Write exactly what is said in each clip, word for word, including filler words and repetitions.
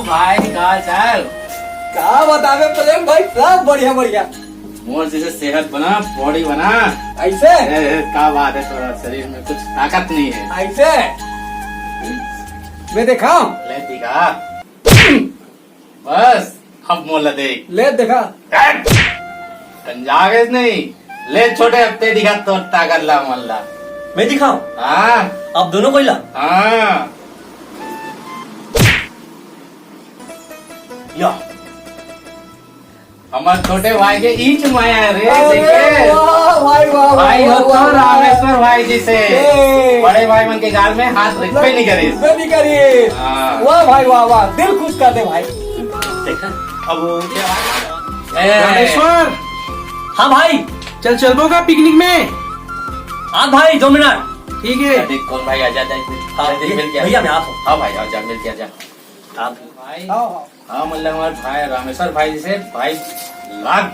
भाई, का हाल चाल? का बतावे प्रेम भाई, सब बढ़िया बढ़िया। मोर जैसे सेहत बना, बॉडी बना। ऐसे? ए, ए, का बात है, तोरा शरीर में कुछ ताकत नहीं है। ऐसे? मैं देखा? ले दिखा। बस, अब मोला देख। ले देखा। कंजा गेस नहीं। ले छोटे, अब ते दिखा तोर ताकत ला, मन ला। मैं दिखाऊं? हाँ। आप दोनों को ही ला? हाँ। या। हमर छोटे भाई के ईच माया है रे, अरे देखे? वाह भाई, वाह, वाह, भाई वाह, हो तो वाह, वाह। रामेश्वर भाई जी से। ए। बड़े भाई मन के गाल में हाथ रखबे नहीं करे। रखबे नहीं करे। हाँ। वाह भाई, वाह, वाह, दिल खुश कर दे भाई। देखा, अब वो क्या ए। रामेश्वर। हाँ भाई। चल, चलबो का पिकनिक में? हाँ भाई, दो मिनट। ठीक है। देख, कौन भाई आ जाता है इसमें? हाँ, जल्दी ये, मिल के आ। भैया, मैं आता हूँ। हाँ भाई, आ जा, मिल के आ जा। आप भाई। हाँ, हाँ। हाँ, मतलब हमारे भाई रामेश्वर भाई जैसे भाई लाख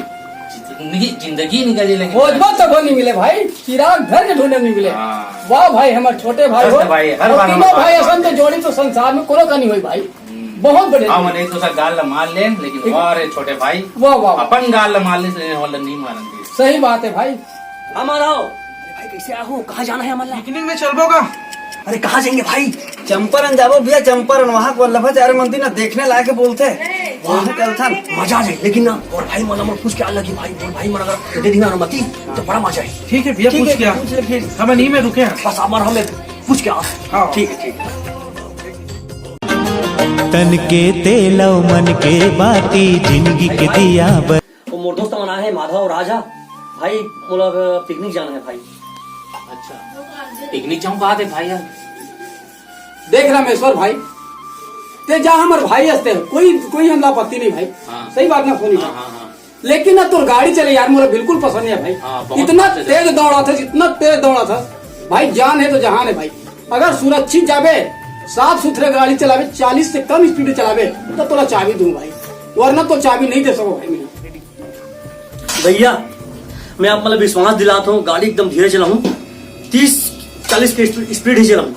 जिंदगी, जिंदगी निकल जाए लेकिन वो बात तो कोई नहीं मिले भाई, चिराग घर के ढूंढे नहीं मिले। हाँ। वाह भाई, हमारे छोटे भाई बस हो। भाई, हर और बार तीनों हमारे भाई भाई असन तो जोड़ी तो संसार में कोनो का नहीं हुई भाई। हम्म। बहुत बढ़िया। हाँ, मैंने तो सब गाल ला मार ले, लेकिन एक वाह रे छोटे भाई, वाह, वाह, वाह। अपन गाल ला मार ले, लेकिन वाला नहीं मारन दे। सही बात है भाई। हम आ रहा हो। अरे भाई, कैसे आ हो? कहाँ जाना है हमन ला? पिकनिक में चलबो का? अरे, कहाँ जाएंगे भाई? चंपारण जाबो भैया, चंपारण। वहाँ के वल्लभाचार्य मंदिर ना देखने लायक है बोलते हैं। वहाँ चलथन, मजा आ जाए। लेकिन ना, और भाई मन ला पूछ के आ लगी भाई, और भाई मन अगर दे देना अनुमति, तो बड़ा मजा आए। ठीक है भैया, ठीक पूछ है, के आ। पूछ ले फिर। हम नहीं में रुके हैं। बस हमारा हमें पूछ के आ। हाँ। ठीक है, ठीक है। तन के तेल अउ मन के बाती, जिंदगी के दिया बर। वो मोर दोस्त मन आए हैं, माधव और राजा। भाई, मोला अब पिकनिक जाना है भाई। अच्छा, पिकनिक जाऊं कहा थे भाई यार? देख रामेश्वर भाई, ते जा हमर भाई हस्ते, कोई, कोई हमला आपत्ति नहीं भाई। हाँ। सही बात ना, फोन हाँ, हाँ, हाँ। लेकिन ना तोर गाड़ी चले यार, मोला बिल्कुल पसंद नहीं है भाई। हाँ, बहुत इतना बात है। तेज दौड़ा था, इतना तेज दौड़ा था भाई, जान है तो जहान है भाई। अगर सुरक्षित जाबे, साफ सुथरे गाड़ी चलाबे, चालीस से कम स्पीड चलाबे, तो तोला चाबी दूं भाई, वरना तो चाबी नहीं दे सको भाई मैं। भैया, मैं आप मतलब विश्वास दिलाता हूँ, गाड़ी एकदम धीरे चलाऊँ, तीस चालीस की स्पीड, स्पीड ही चलाऊँ।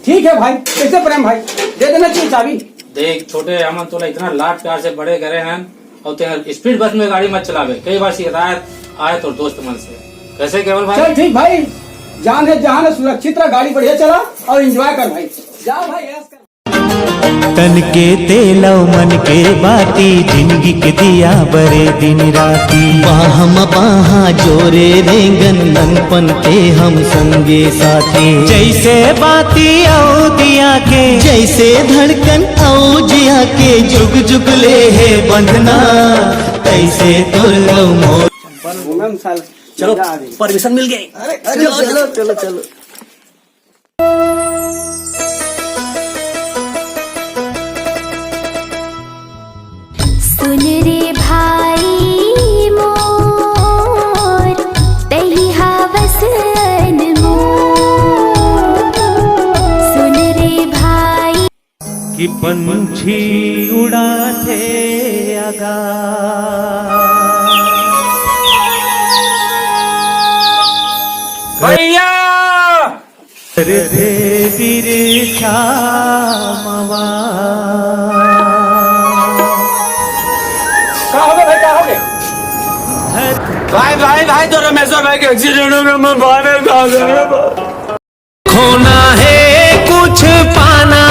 ठीक है भाई, कैसे प्रेम भाई, दे देना चाहिए चाबी। देख छोटे, हमन तोला इतना लाड प्यार से बड़े करे हैं, और तेरा स्पीड बस में गाड़ी मत चलावे। कई बार शिकायत आए तो दोस्त मन से। कैसे केवल भाई? चल ठीक भाई, जान है जहान है, सुरक्षित रह, गाड़ी बढ़िया चला और एंजॉय कर भाई। जा भाई, ऐश कर। तन के तेल अउ मन के बाती, जिंदगी के दिया बरे दिन राती। बाह म बाह जोरे रेंगन, ननपन के हम संगे साथी। जैसे बाती अउ दिया के, जैसे धड़कन अउ जिया के, जुग जुग ले हे बंधना, तैसे तोर अउ मोर। चलो, मजा आ गई। परमिशन मिल गई। अरे, अरे, चलो, चलो, चलो। चलो, चलो। सुन रे भाई मोर, तही हवस अनमोल। सुन रे भाई। कि पंछी उड़ाथे आकाश। भैया! रे बिरछा मवा। का हो गया भाई, का हो गया? भाई, भाई, भाई, तो रमेश्वर भाई के एक्सीडेंट हो गया, मैं बाहर आ गया। खोना है कुछ पाना,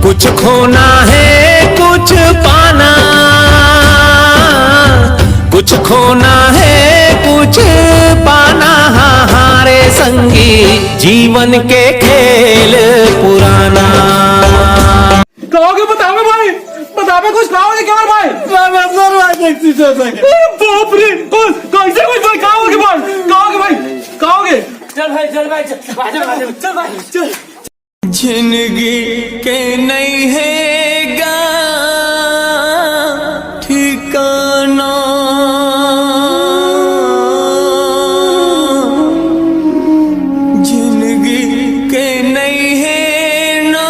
कुछ खोना है कुछ पाना, कुछ खोना है कुछ पाना। हाँ, हाँ रे संगी, जीवन के खेल पुराना। कहोगे बतावे भाई, बतावे कुछ कहोगे क्या भाई? मैं, मैं, मैं, मैं, मैं, मैं, मैं, अरे बाप रे, कौन, कैसे कुछ भाई, कहोगे भाई, कहोगे भाई, कहोगे? चल भाई, चल भाई, चल, आ जा, आ जा, चल भाई, चल। जिंदगी के नहीं है गा ठिकाना, जिंदगी के नहीं है ना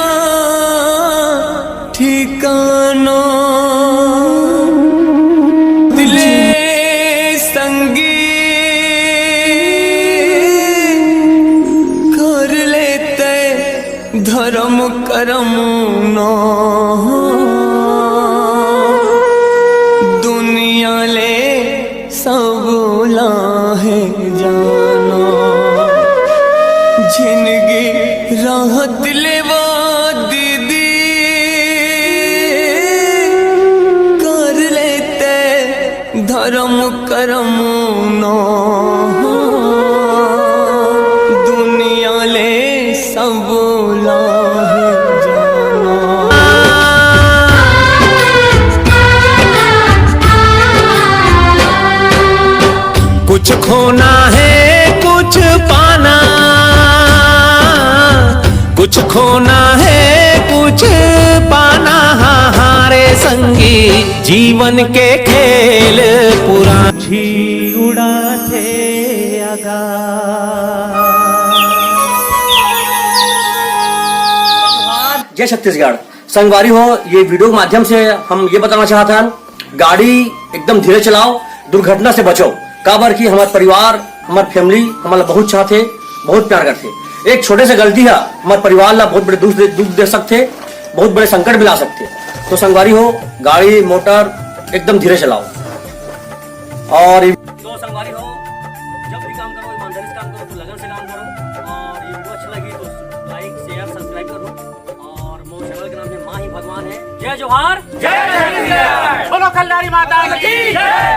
ठिकाना। दिले संगी धरम करम ना दुनिया ले सब लाहे जाना। जिनगी राहत लेवा दीदी कर लेते धरम करम ना दुनिया ले सब लाहे जाना। कुछ खोना है, कुछ पाना, कुछ खोना है, कुछ पाना। हाँ, हाँ रे संगी, जीवन के खेल पुराना। झी उड़ाथे अगा। जय छत्तीसगढ़। संगवारी हो, ये वीडियो के माध्यम से हम ये बताना चाहत हन, गाड़ी एकदम धीरे चलाओ, दुर्घटना से बचो। काबर कि हमार परिवार, हमार फैमिली हमन ला बहुत चाहथे, बहुत प्यार करथे। एक छोटे से गलती ह हमार परिवार ला बहुत बड़े दुख दे, दुख दे सकथे, बहुत बड़े संकट में ला सकथे। तो संगवारी हो, गाड़ी मोटर एकदम धीरे चलाओ। और ये तो संगवारी हो, जब भी काम करो, ईमानदारी से काम करो, तो लगन से काम करो। और ये वीडियो अच्छा लगी तो लाइक, शेयर, सब्सक्राइब करो। और मोर चैनल के नाम है माँ ही भगवान है। जय जोहार, जय छत्तीसगढ़। बोलो कल्याणी माता की जय।